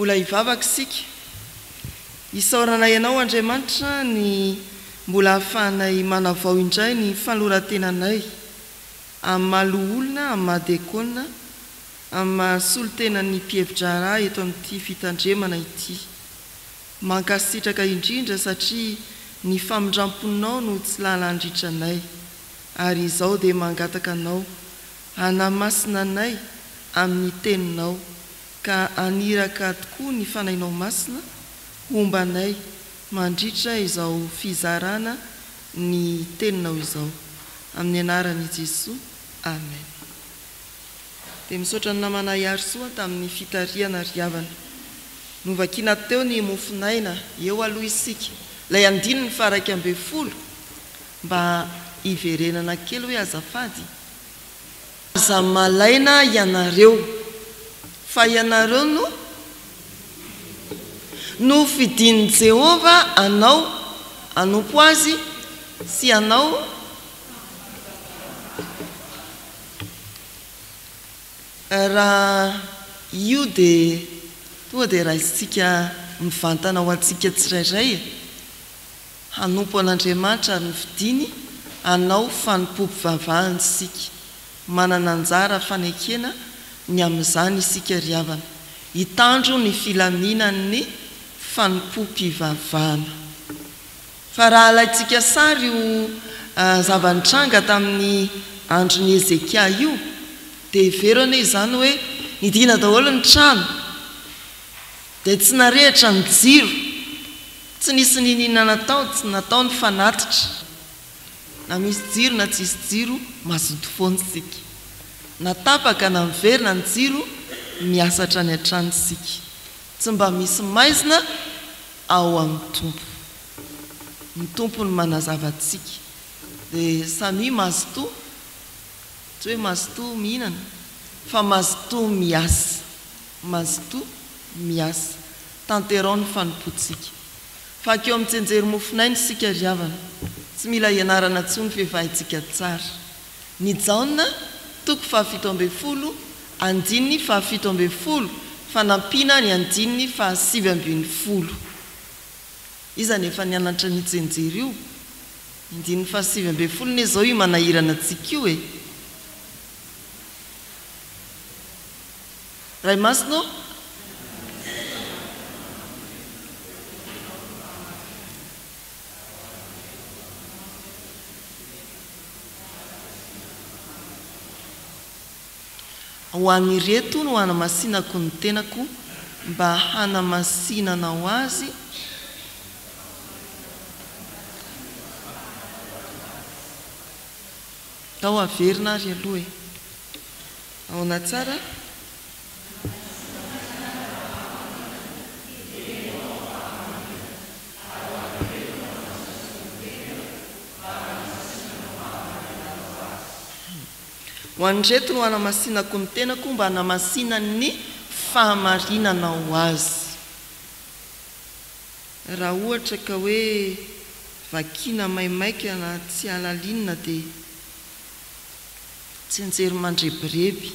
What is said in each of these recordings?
Mbola hivavaka isika. Isaoranay Anao Andriamanitra ny mbola ahafahanay manavao indray ny fanoloran-tenanay amin'ny maha loholona, amin'ny maha diakona, amin'ny maha solontenan'ny mpihevi-draharaha eto amin'ity fitandremana ity. Mankasitraka indrindra satria ny famindramponao no tsy lalandritra anay ary izao dia mangataka Anao hanamasina anay amin'ny Teninao ka haniraka tokoa ny Fanahinao Masina homba anay mandritra izao fizarana ny Teninao izao. Amin'ny anaran'i Jesoa. Amen. Dia misaotra ny namana Iarisoa tamin'ny fitarihana ry havana. Novakiana teo ny mofon'aina, eo aloha isika. Ilay andininy faha 11 mba hiverenana kely hoe azafady. Aza malaina ianareo, fa ianareo no nofidin'i Jehovah hanao hanompo azy sy hanao. Raha io dia tonga dia raisintsika mivantana ho antsika tsirairay e! Hanompo an'Andriamanitra ary nofidiny hanao fanompoam-pivavahana isika. Manana anjara fanekena ny amin'izany isika ry havana. Hitandro ny filaminan'ny fanompoam-pivavahana. Fa raha alaintsika sary io zava-nitranga tamin'ny andron'i Hezekia io, dia hevero anie izany hoe nidina daholo ny trano, dia tsy narehitra ny jiro, tsy nisy niniana natao, tsy natao ny fanatitra. Na misy jiro na tsisy jiro, mazoto foana isika. Na tapaka na miverina ny jiro, miasa hatrany hatrany isika. Tsy mba misy maizina ao amin'ny Tompo. Ny Tompo no manazava antsika. Dia samia mazotoa, tsy hoe mazotoa mihinana, fa mazotoa miasa. Mazotoa miasa. Tanterao ny fanompoantsika. Fa hankeo amin'ny tsenjery mofon'aina isika ry havana. Tsy mila ianarana intsony f'efa haintsika tsara. Ny Jaona, toko faha-17, andininy faha-17, fanampiana ny andininy faha-19. Iza no efa nianatra an'io tsenjery io? Ny andininy faha-19 anie izao io manahirana antsika io e! Ray Masina ô! Ho an'ireto no hanamasinako ny tenako mba hanamasinanao azy. Tao averina ary aloha e. Ahoana tsara? Ho an'ireto no hanamasinako ny tenako mba hanamasinan'ny fahamarinanao azy. Raha ohatra ka hoe vakiana maimaika na tsy halalinina dia tsianjery mandrebireby.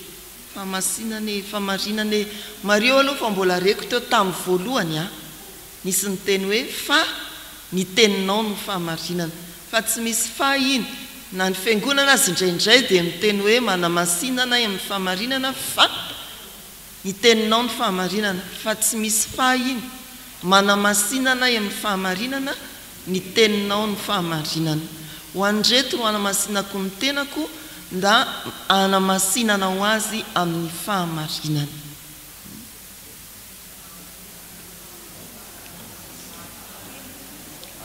Fahamasinana e, fahamarinana e. Mariho aloha fa mbola reko teo tamin'ny voalohany an. Nisy niteny hoe fa ny teninao no fahamarinana. Fa tsy misy fa iny. Na ny fiangonana aza indraindray dia miteny hoe manamasina anay amin'ny fahamarinana fa ny teninao no fahamarinana. Fa tsy misy fa iny. Manamasina anay amin'ny fahamarinana, ny teninao no fahamarinana. Ho an'ireto no hanamasinako ny tenako nda hanamasinanao azy amin'ny fahamarinana.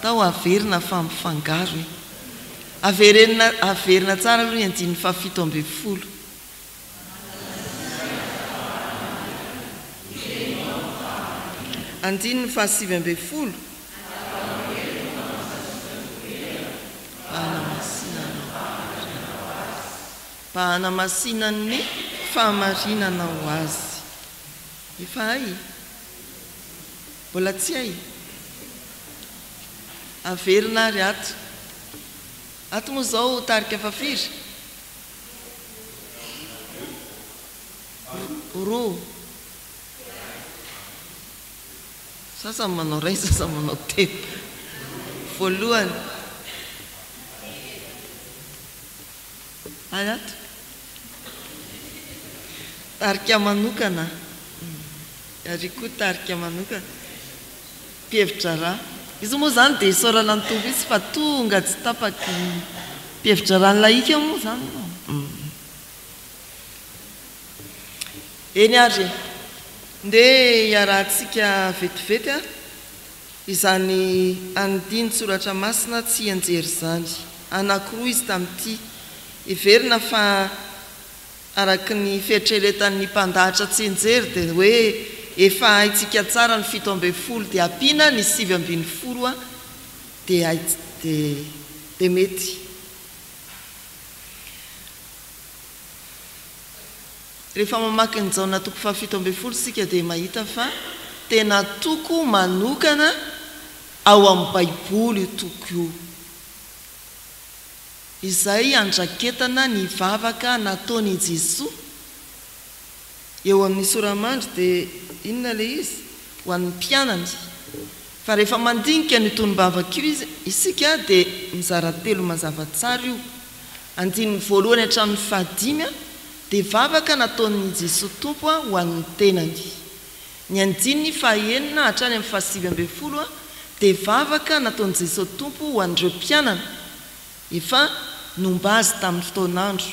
Tao averina fa mifangaro e. Averenina averina tsara aloha ny andininy faha 17. Andininy faha 19. Mba hanamasinan'ny fahamarinanao azy. Efa hay? Mbola tsy hay? Averina ary ato. Ato moa izao tarika fafiry? Roa. Sasany manao iray, sasany manao telo. Voalohany. Any ato. Tarika manokana. Ary koa tarika manokana. Mpihevi-draharaha. Izy moa izany dia isaorana ny Tompo izy fa tonga tsy tapaky ny mpihevi-draharaha ny lahika moa izany ianao. Eny ary e! Ndeha hiarahantsika vetivety a! Izany andinin-tsoratra masina tsy hianjery izany. Anankiroa izy tamin'ity. Heverina fa araka ny fieritreretan'ny mpandahatra tsianjery dia hoe efa haintsika tsara ny 17 dia ampiana ny 19 dia dia mety. Rehefa mamaky ny Jaona toko faha 17 isika dia mahita fa tena toko manokana ao amin'ny Baiboly io toko io, izay andraketana ny vavaka nataon' i Jesoa. Eo amin'ny sora-mandry dia inona ilay izy? Ho an'ny mpianany. Fa rehefa mandinika an'io tonom-bavaka io isika dia mizara telo mazava tsara io. Andininy voalohany hatramin'ny fahadimy dia vavaka nataon'i Jesoa Tompo ho an'ny tenany. Ny andininy fahaenina hatrany amin'ny fahasivy ambin'ny folo dia vavaka nataon'i Jesoa Tompo ho an'ireo mpianany efa nomba Azy tamin'ny fotoan'andro,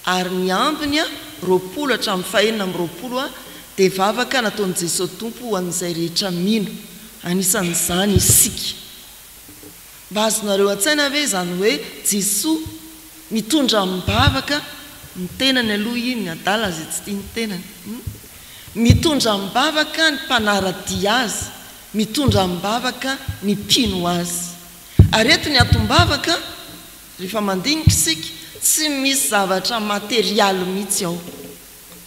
ary ny ambiny 20 hatramin'ny faha-26 dia vavaka nataon'i Jesoa Tompo ho an'izay rehetra mino, anisan'izany isika. Mba azonareo an-tsaina ve izany hoe Jesoa mitondra amim-bavaka ny tenany aloha iny, adala izay tsy tia ny tenany, hum? Mitondra amim-bavaka ny mpanara-dia azy, mitondra amim-bavaka ny mpino azy. Ary eto ny atom-bavaka, rehefa mandinika isika, tsy misy zavatra materialy mihitsy ao,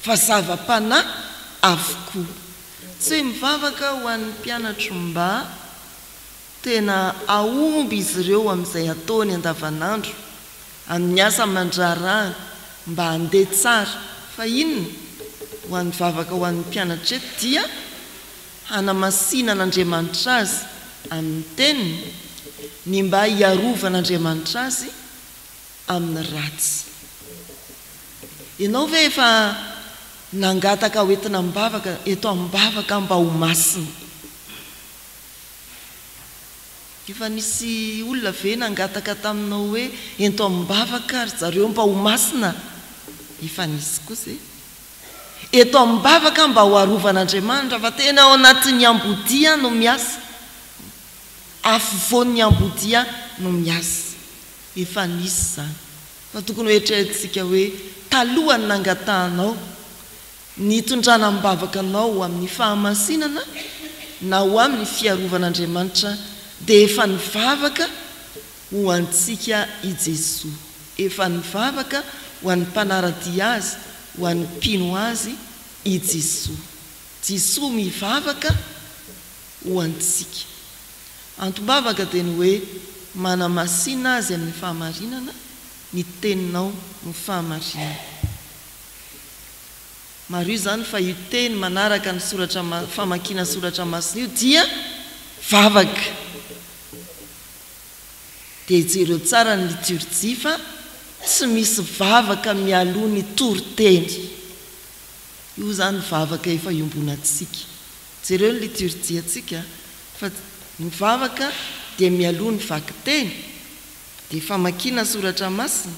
fa zava-panahy avokoa. Tsy hoe mivavaka ho an'ny mpianatro mba. Tena hahomby izy ireo amin'izay ataony andavanandro, amin'ny asa aman-draharahany, mba handeha tsara. Fa inona? Ho an'ny vavaka ho an'ny mpianatra eto dia hanamasinan'Andriamanitra azy amin'ny Teniny, ny mba hiarovan'Andriamanitra azy amin'ny ratsy. Ianao ve efa nangataka hoentina am-bavaka, eto am-bavaka mba ho masina? Efa nisy olona ve nangataka taminao hoe ento amim-bavaka ry zareo mba ho masina? Efa nisy kosa e! Eto amim-bavaka mba ho arovan'Andriamanitra fa tena ao anatin'ny ambodia no miasa, afovoan'ny ambodia no miasa. Efa nisy izany. Fa tokony ho eritreretintsika hoe talohan'ny nangatahanao Ny hitondrana amim-bavaka anao ho amin'ny fahamasinana na ho amin'ny fiarovan'Andriamanitra dia efa nivavaka ho antsika i Jesoa. Efa nivavaka ho an'ny mpanara-dia Azy, ho an'ny mpino Azy i Jesoa. Jesoa mivavaka ho antsika. Antom-bavaka dia ny hoe manamasina Azy amin'ny fahamarinana, ny teninao no fahamarinana. Mariho izany fa io teny manaraka ny soratra famakiana soratra masina io dia vavaka. Dia jereo tsara ny liturjia fa tsy misy vavaka mialoha ny toriteny. Io izany vavaka efa iombonantsika. Jereo ny liturjiantsika fa ny vavaka dia mialoha ny vakiteny, dia famakiana soratra masina,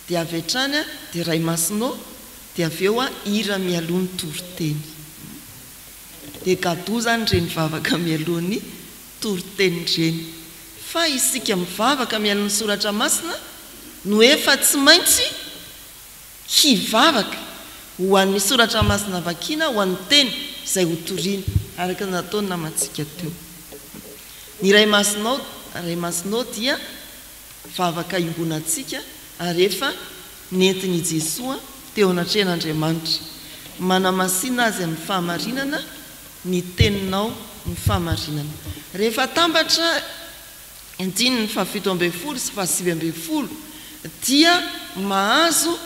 Dia avy hatrany dia Ray Masina ô, dia avy eo hira mialoha ny toriteny. Dia gadoa izany ireny vavaka mialoha ny toriteny ireny. Fa isika mivavaka mialoha ny soratra masina no efa tsy maintsy hivavaka ho an'ny soratra masina vakiana, ho an'ny teny izay ho toriana, araka ny nataon'ny namantsika teo. Ny Ray Masina ô, Ray Masina ô dia vavaka iombonantsika ary efa nentin' i Jesoa teo anatrehan' Andriamanitra. Manamasina azy amin' ny fahamarinana ny teninao ny fahamarinana. Rehefa atambatra andininy faha 17 sy faha 19 dia mahazo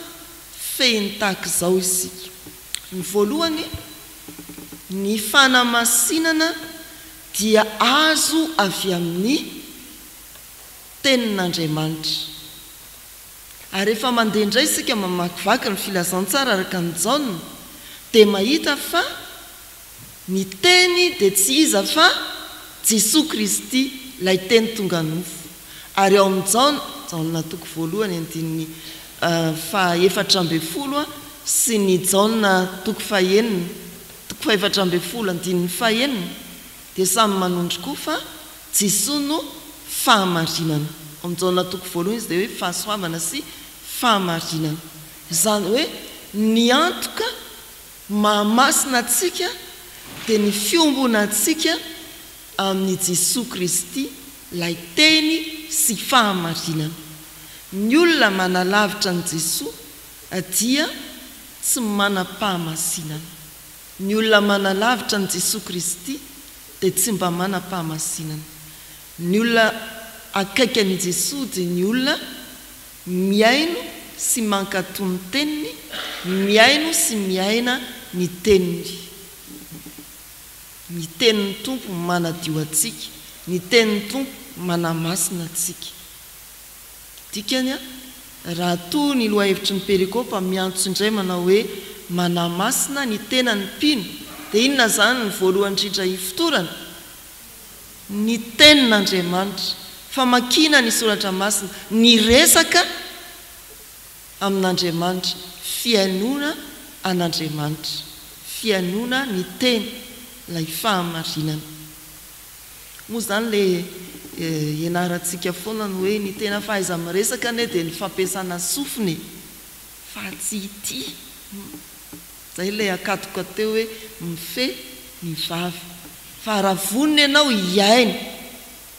fehiny tahaka izao isika. Ny voalohany, ny fanamasinana. dia azo avy amin'ny Tenin'Andriamanitra. Ary rehefa mandeha indray isika mamakivaky ny Filazantsara araka an'i Jaona dia mahita fa ny Teny dia tsy iza fa Jesoa Kristy, ilay Teny tonga nofo. Ary ao amin'ny Jaona, Jaona toko voalohany andininy faha 14 sy ny Jaona toko fahenina, toko fahefatra ambinifolo andininy fahenina dia samy manondro koa fa Jesoa no fahamarinana. Ao amin'ny Jaona toko voalohany izy dia hoe fahasoavana sy fahamarinana. Izany hoe ny antoka mahamasina antsika dia ny fiombonantsika amin'i Jesoa Kristy, ilay Teny sy fahamarinana. Ny olona manalavitra an'i Jesoa dia tsy manam-pahamasinana. Ny olona manalavitra an'i Jesoa Kristy dia tsy mba manam-pahamasinana. Ny olona akaiky an'i Jesoa dia ny olona mihaino sy mankatò ny Teniny, mihaino sy miaina ny Teniny. Ny Tenin'ny Tompo manadio antsika, ny Tenin'ny Tompo manamasina antsika. Dikany, raha toa ny lohahevitry ny perikopa miantso indray manao hoe manamasina ny tenan'ny mpino, dia inona izany ny voalohany indrindra ifotorana? Ny Tenin'Andriamanitra, famakiana ny Soratra Masina, ny resaka amin'Andriamanitra, fihainoana an'Andriamanitra, fihainoana ny Teny, ilay fahamarinana. Moa izany ilay ianarantsika foana ny hoe ny tena fahaiza-miresaka anie dia ny fampiasana sofina e! Fa tsy ity. Izay ilay akatoka teo hoe mifehy ny vava. Fa raha vonona ianao hihaino,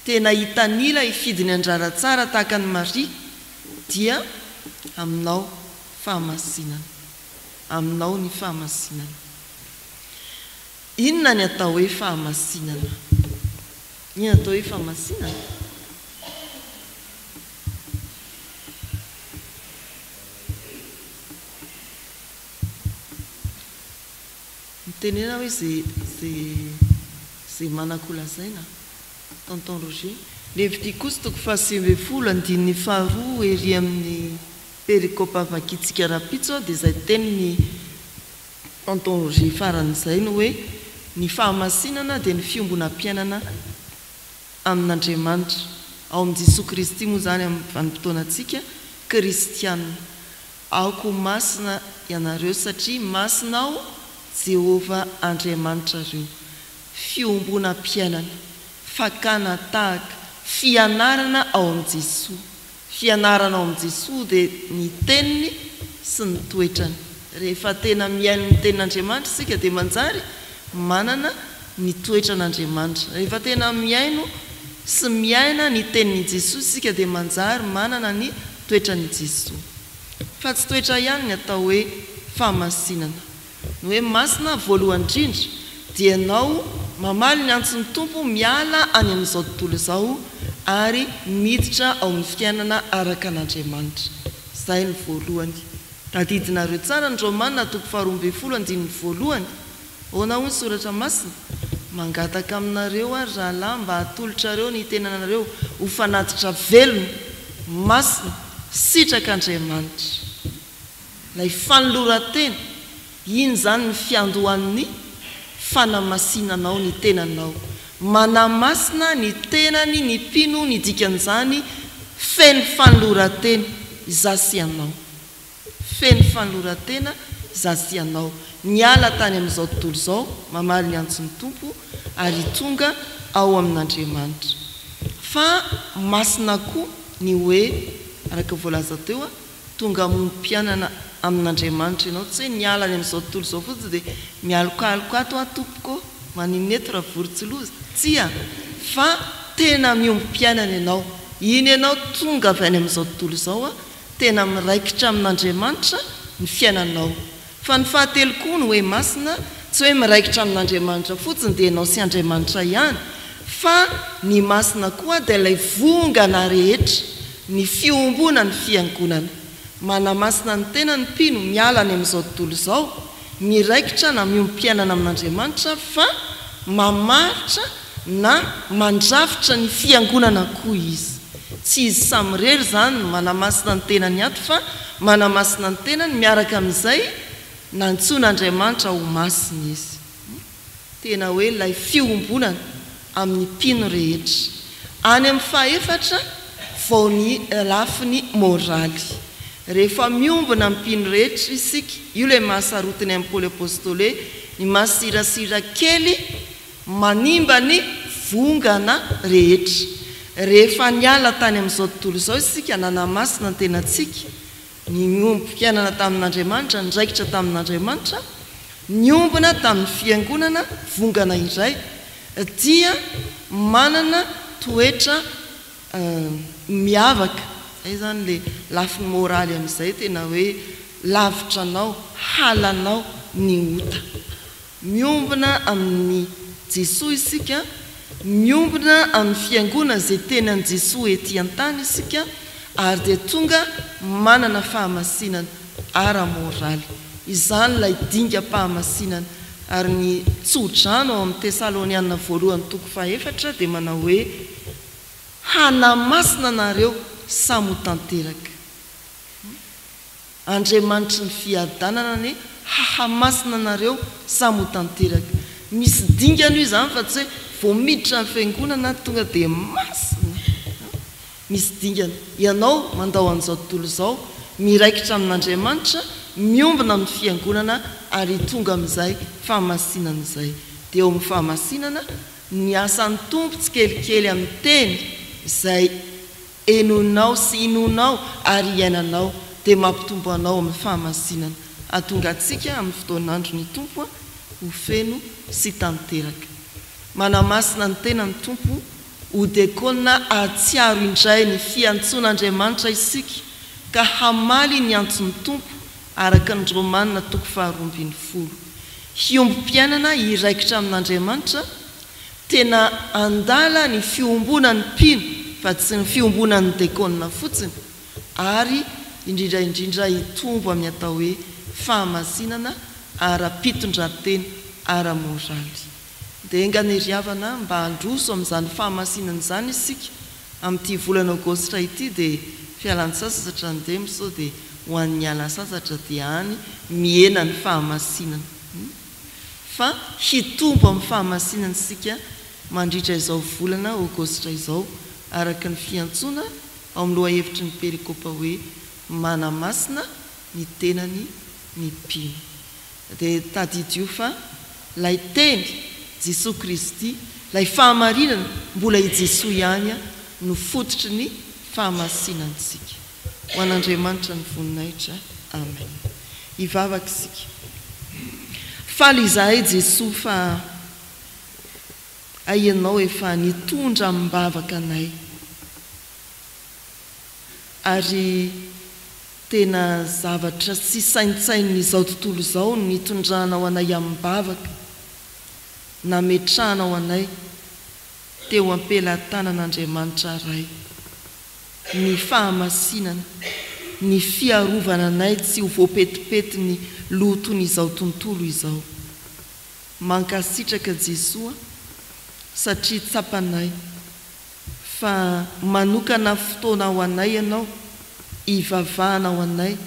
tena hitanila hifidy ny andrara tsara tahaka an'i Maria dia aminao fahamasinana. Aminao ny fahamasinana. Inona ny atao hoe fahamasinana? Inona atao hoe fahamasinana? Mitenena hoe ze ze ze manan-kolazaina. Tonton Roger. Levitikosy toko faha-19 andininy faharoa ery amin'ny perikopa vakintsika rahampitso dia izay tenin'i Tonton Roger farany izay ny hoe ny fahamasinana dia ny fiombonam-piainana amin'Andriamanitra, ao amin'i Jesoa Kristy moa izany amin'ny vanim-potoanantsika kristiana. Aoka ho masina ianareo satria masina Aho Jehovah Andriamanitrareo. Fiombonam-piainana, fakana tahaka, fianarana ao amin'i Jesoa. Fianarana ao amin'i Jesoa dia ny teniny sy ny toetrany. Rehefa tena mihaino ny tenin'Andriamanitra isika dia manjary manana ny toetran'Andriamanitra. Rehefa tena mihaino sy miaina ny tenin'i Jesoa isika dia manjary manana ny toetran'i Jesoa. Fa tsy toetra ihany ny atao hoe fahamasinana. Ny hoe masina voalohany indrindra dia ianao mamaly ny antson'ny Tompo miala any amin'izao tontolo izao ary miditra ao amin'ny fiainana araka an'Andriamanitra. Izay no voalohany. Tadidinareo tsara ny Romana toko faharoambinifolo andininy voalohany. Ahoana hoy ny Soratra Masina? Mangataka aminareo aho ry rahalahy mba hatolotrareo ny tenanareo ho fanatitra velona, masina, sitrak'Andriamanitra. Ilay fanoloran-tena, iny izany ny fiandohan'ny fanamasinanao ny tenanao. Manamasina ny tenany ny mpino ny dikan'izany feno fanoloran-tena, izaho sy ianao. Feno fanoloran-tena izaho sy ianao. Niala tany amin'izao tontolo izao, mamaly ny antson'ny Tompo ary tonga ao amin'Andriamanitra. Fa masina koa ny hoe, araka ny voalaza teo, Tonga hamonom-piainana amin'Andriamanitra ianao, tsy hoe miala any amin'izao tontolo izao fotsiny dia mialokaloka ato aho tompoko ô, maninona eto raha vorontsiloza? Tsia, fa tena miombom-piainana ianao. Iny ianao tonga avy any amin'izao tontolo izao, tena miraikitra amin'Andriamanitra ny fiainanao. Fa ny fahatelo koa ny hoe masina, tsy hoe miraikitra amin'Andriamanitra fotsiny dia ianao sy Andriamanitra ihany, fa ny masina koa dia ilay vongana rehetra, ny fiombonan'ny fiangonana. Manamasina ny tena ny mpino miala any amin'izao tontolo izao, miraikitra na miombom-piainana amin'Andriamanitra fa mamaritra na mandrafitra ny fiangonana koa izy. Tsy izy samirery izany no manamasina ny tenany ato fa manamasina ny tenany miaraka amin'izay nantsoin'Andriamanitra ho masina izy. Tena hoe ilay fiombonana amin'ny mpino rehetra. Any amin'ny fahefatra vao ny lafiny moraly. Rehefa miombona amin'ny mpino rehetra isika, io ilay mahasarotiny an'i Paoly Apostoly hoe ny masirasira kely manimba ny vongana rehetra. Rehefa niala tany amin'izao tontolo izao isika, nanamasina ny tenantsika, Niombom-piainana tamin'Andriamanitra, niraikitra tamin'Andriamanitra, niombona tamin'ny Fiangonana vongana iray, dia manana toetra miavaka. Izay izany ilay lafiny moraly amin'izay, tena hoe lavitra anao, halanao ny ota. Miombona amin'i Jesoa isika, miombona amin'ny Fiangonana izay tenan'i Jesoa ety an-tany isika ary dia tonga manana fahamasinana ara-moraly. Izany ilay dingam-pahamasinana. Ary ny tso-drano ao amin'ny Tesaloniana voalohany toko fahefatra dia manao hoe, Hanamasina anareo samy ho tanteraka. Andriamanitry ny fiadanana anie hahamasina anareo samy ho tanteraka. Misy dingana io izany fa tsy hoe vao miditra ny fiangonana tonga dia masina an! Misy dingana. Ianao mandao an'izao tontolo izao, miraikitra amin'Andriamanitra, miombona amin'ny fiangonana ary tonga amin'izay fahamasinana izay. Dia eo amin'ny fahamasinana, ny asan'ny Tompo tsikelikely amin'ny teny izay henoinao sy inoanao ary iainanao dia mampitombo anao amin'ny fahamasinana, hahatonga antsika amin'ny fotoan'andro ny Tompo ho feno sy tanteraka. Manamasina ny tena ny Tompo ho dekona hahatsiaro indray ny fiantsoan'Andriamanitra isika ka hamaly ny antson'ny Tompo araka ny Romana toko faharoambinifolo. Hiombom-piainana hiraikitra amin'Andriamanitra Tena handala ny fiombonan'ny mpino fa tsy ny fiombonan'ny dekona fotsiny ary indrindra indrindra hitombo amin'ny atao hoe fahamasinana ara-pitondrantena ara-moraly. Dia enga anie ry havana mba handroso amin'izany fahamasinana izany isika amin'ity volana aogositra ity dia fialan-tsasatra ny demo sao dia ho an'ny hiala sasatra dia any mihena ny fahamasinana. Fa hitombo amin'ny fahamasinana isika mandritra izao volana Aogositra izao, araka ny fiantsoana ao amin'ny lohahevitry ny perikopa hoe Manamasina ny tenany ny mpino. Dia tadidio fa ilay Teny, Jesoa Kristy, ilay fahamarinana, mbola i Jesoa ihany no fototry ny fahamasinantsika. Ho an'Andriamanitra ny voninahitra. Amen. Hivavaka isika. Faly izahay Jesoa fa hay Ianao efa nitondra amim-bavaka anay ary tena zavatra tsy saintsainin'izao tontolo izao ny nitondranao anay amim-bavaka, nametrahanao anay teo am-pelatanan'Andriamanitra Ray. ny fahamasinana, ny fiarovana anay tsy ho voapetipetin'ny loton'izao tontolo izao. Mankasitraka Jesoa satria tsapanay fa manokana fotoana ho anay Ianao, hivavahana ho anay,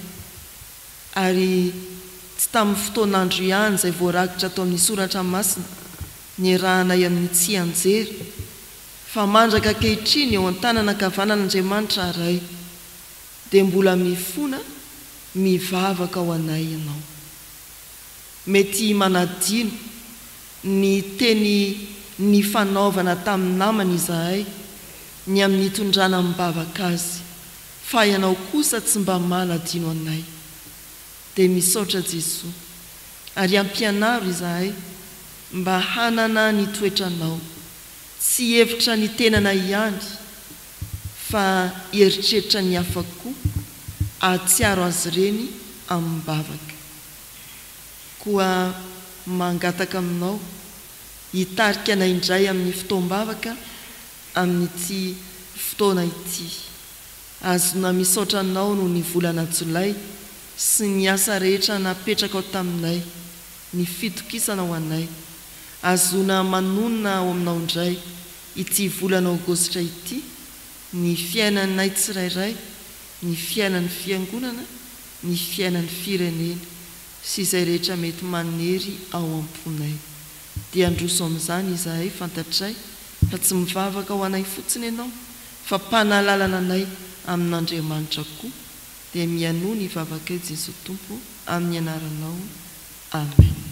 ary tsy tamin'ny fotoan'andro ihany izay voarakitra ato amin'ny Soratra Masina niarahanay amin'ny tsianjery, Fa mandraka ankehitriny eo an-tanana ankavanan'Andriamanitra Ray dia mbola mifona mivavaka ho anay Ianao. Mety manadino ny teny nifanaovana tamin'ny namana izahay ny amin'ny nitondrana amim-bavaka azy, fa Ianao kosa tsy mba manadino anay. Dia misaotra Jesoa. Ary ampianaro izahay mba hanana ny toetranao. Tsy hihevitra ny tenanay ihany fa hieritreritra ny hafa koa, hahatsiaro azy ireny amim-bavaka. Koa mangataka aminao hitarika anay indray amin'ny fotoam-bavaka amin'ity fotoana ity. Azona misaotra anao noho ny volana jolay sy ny asa rehetra napetrakao taminay, ny fitokisana ho anay. Ahazoana manonona ao aminao indray ity volana aogositra ity ny fiainanay tsirairay, ny fiainan'ny Fiangonana, ny fiainan'ny firenena sy izay rehetra mety manery ao am-ponay. Dia handroso amin'izany izahay fantatray fa tsy mivavaka ho anay fotsiny Ianao fa mpanalalana anay amin'Andriamanitra koa dia mihainoa ny vavakay Jesoa Tompo amin'ny anaranao Amen.